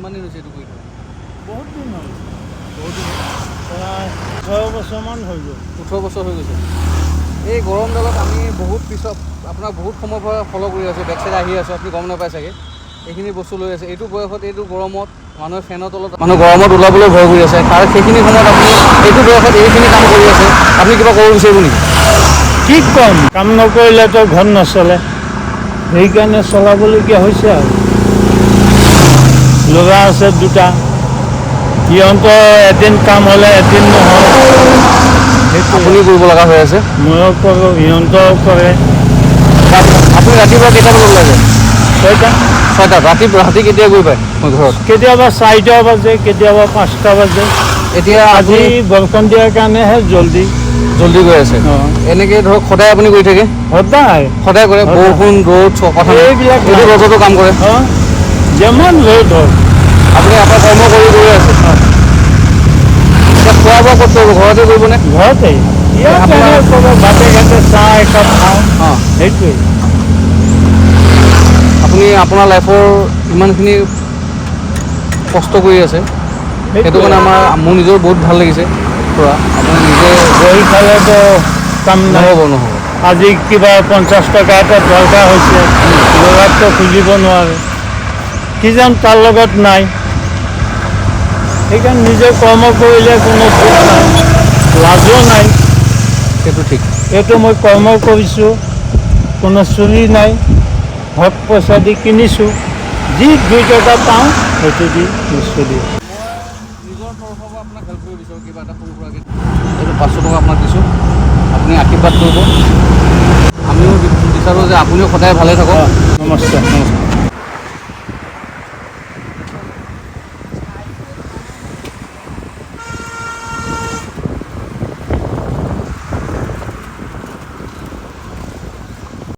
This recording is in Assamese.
কিমান দিন হৈছে এইটো কৰি থকা? বহুত দিন হ'ল। বহুত দিন হ'ল। প্ৰায় 6 বছৰমান হৈ গ'ল। 18 বছৰ হৈ গৈছে। এই গৰমডালত আমি বহুত পিছত আপোনাক বহুত সময়ৰ পৰা ফ'ল' কৰি আছোঁ, বেক চাইড আহি আছোঁ, আপুনি গম নাপায় চাগে। এইখিনি বস্তু লৈ আছে এইটো বয়সত, এইটো গৰমত। মানুহে ফেনৰ তলত, মানুহ গৰমত ওলাবলৈ ভয় কৰি আছে। তাৰ সেইখিনি সময়ত আপুনি এইটো বয়সত এইখিনি কাম কৰি আছে। আপুনি কিবা ক'ব বিচাৰিব নেকি? কি ক'ম, কাম নকৰিলেতো ঘৰ নচলে। সেইকাৰণে চলাবলগীয়া হৈছে। আৰু ল'ৰা আছে দুটা, সিহঁতৰ এদিন কাম হ'লে এদিন নহয়, সেইটোৱে। আপুনি কৰিব লগা হৈ আছে। ময়ো কৰোঁ, সিহঁতেও কৰে। আপুনি ৰাতিপুৱা কেইটা বজাত ওলাই যায়? 6টা। 6টাত। ৰাতি ৰাতি কেতিয়া গৈ পায় মই ঘৰত? কেতিয়াবা 4টা বাজে, কেতিয়াবা 5টা বাজে। এতিয়া আজি আজি বৰষুণ দিয়াৰ কাৰণেহে জল্দি। জল্দি গৈ আছে। অঁ। এনেকৈ ধৰক সদায় আপুনি কৰি থাকে? সদায়। সদায় কৰে? সদায়। বৰষুণ, ৰ'দ কথা নাই। এইবিলাক এইটো নাই। ৰ'দতো কাম কৰে? অঁ, যিমান ৰ'দ হওক। আপুনি আপোনাৰ কৰ্ম কৰি গৈ আছে। এতিয়া খোৱা বোৱা ক'ত কৰিব? ঘৰতে কৰিবনে? ঘৰতে। ইয়াত এনে ক'ৰবাত বাটে ঘাটে চাহ একাপ খাওঁ। সেইটোৱেই। আপুনি আপোনাৰ লাইফৰ ইমানখিনি কষ্ট কৰি আছে, সেইটো কাৰণে আমাৰ মোৰ নিজৰ বহুত ভাল লাগিছে খুৰা। আপুনি নিজে বহি খালেতো কাম নাই। নহ'ব, নহ'ব। আজি কিবা 50 টকা এটা দৰকাৰ হৈছে, ল'ৰাকতো খুজিব নোৱাৰে, কিজান তাৰ লগত নাই। সেইকাৰণে নিজে কৰ্ম কৰিলে কোনো দুখ নাই, লাজো নাই। সেইটো ঠিক। এইটো মই কৰ্ম কৰিছোঁ, কোনো চুৰি নাই। হক পইচা দি কিনিছোঁ। যি 2 টকা পাওঁ, সেইটো দি মই চলি আছোঁ। নিজৰ তৰফৰ পৰা আপোনাক হেল্প কৰিব বিচাৰোঁ কিবা এটা সৰু সুৰাকৈ। এইটো 500 টকা আপোনাক দিছোঁ, আপুনি আশীৰ্বাদ কৰিব। আমিও বিচাৰোঁ যে আপুনিও সদায় ভালে থাকক। নমস্কাৰ। নমস্কাৰ।